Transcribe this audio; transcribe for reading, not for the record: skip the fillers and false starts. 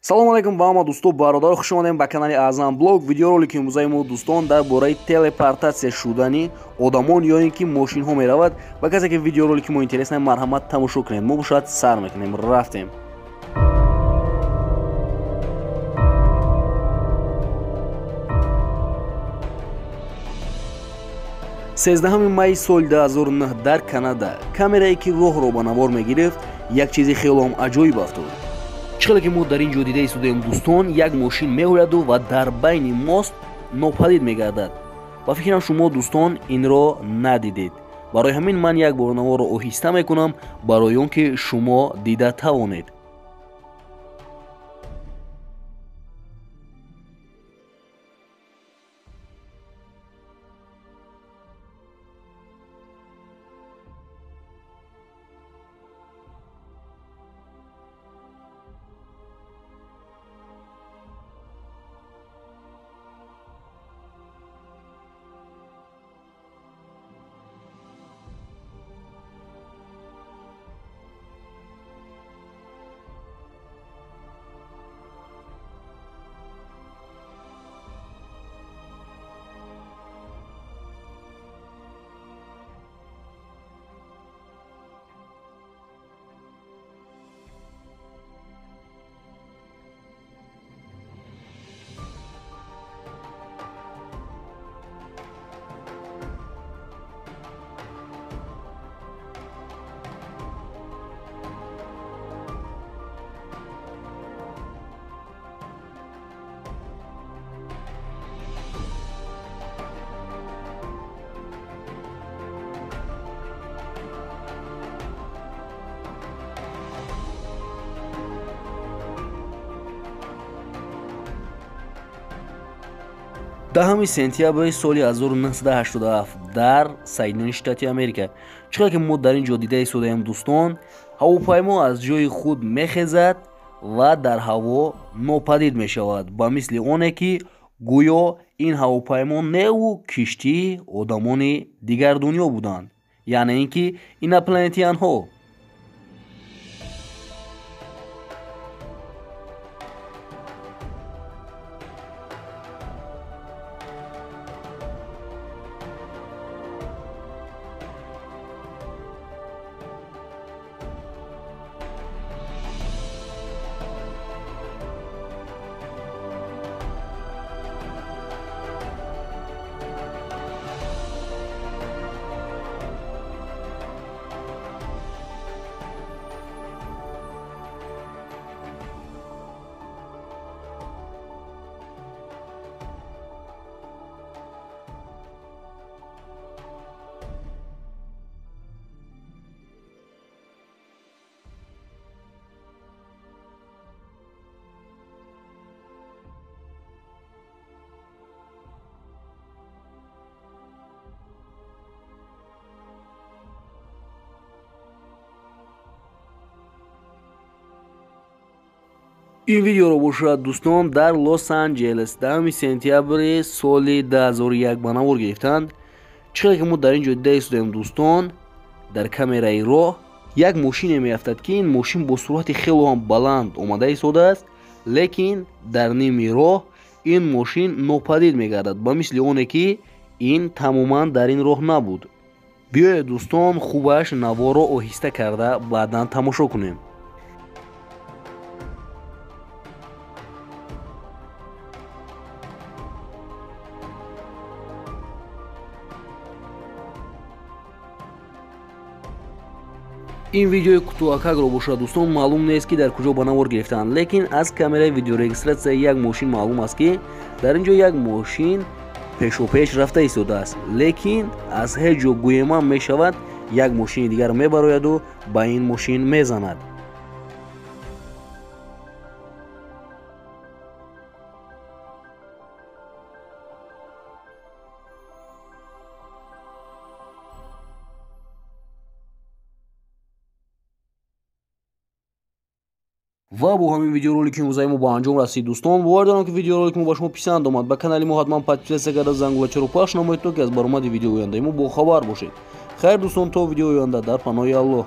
Салом алейкум ба ҳама дӯсту бародаро, хуш омадем ба канали Аъзам Блог. Видеоролики имрӯзаи мо дӯстон дар бораи телепортатсия шудани одамон ё ин ки мошинҳо меравад. Ба касе ки видеоролики мо интересна, марҳамат тамошо кунед. Мо бошад сар мекунем. Рафтем. 13 майи соли 2009 дар Канада камерае ки роҳро ба навор мегирифт, як чизи хелоам аҷоиб афтод. Чӣ хеле ки мо дар ин ҷо дида истодаем дӯстон, як мошин меояду ва дар байни мост нопадид мегардад. Ба фикрам шумо дӯстон инро надидед. Барои ҳамин ман як бор наворро оҳиста мекунам, барои он ки шумо дида тавонед. Даҳами сентябри соли 1987 дар Соединённые Штаты Америка. Чӣ хеле ки мо дар ин ҷо дида истодаем дӯстон, ҳавопаймо аз ҷои худ мехезад ва дар ҳаво нопадид мешавад, ба мисли оне ки гӯё ин ҳавопаймо неву киштии одамони дигар дунё буданд, яъне ин ки инопланетианҳо. Ин видеоро бошад дӯстон дар Лос-Анҷелес 10 сентябри соли 2001 ба навор гирифтанд. Чӣ хеле ки мо дар ин ҷо дида истодаем дӯстон, дар камераи роҳ як мошине меафтад ки ин мошин бо суръати хело ҳам баланд омада истодааст, лекин дар ними роҳ ин мошин нопадид мегардад, ба мисли оне ки ин тамоман дар ин роҳ набуд. Биёед дӯстон, хубаш наворро оҳиста карда баъдан тамошо кунем. Ин видеои кӯтоҳакакро бошад дӯстон маълум нест ки дар куҷо ба навор гирифтаанд, лекин аз камераи видеорегистратсияи як мошин маълум аст ки дар ин ҷо як мошин пешопеш рафта истодааст, лекин аз ҳеҷ ҷо гӯеман мешавад як мошини дигар мебарояду ба ин мошин мезанад. Ва бо ҳамин видеоролики имрӯзаи мо ба анҷом расид дӯстон. Бовар дорам ки видеоролики мо ба шумо писанд омад. Ба канали мо ҳатман подписаться карда зангулачаро пахш намоед, то ки аз баромади видеои ояндаи мо бохабар бошед. Хайр дӯстон, то видеои оянда дар паноҳи Аллоҳ.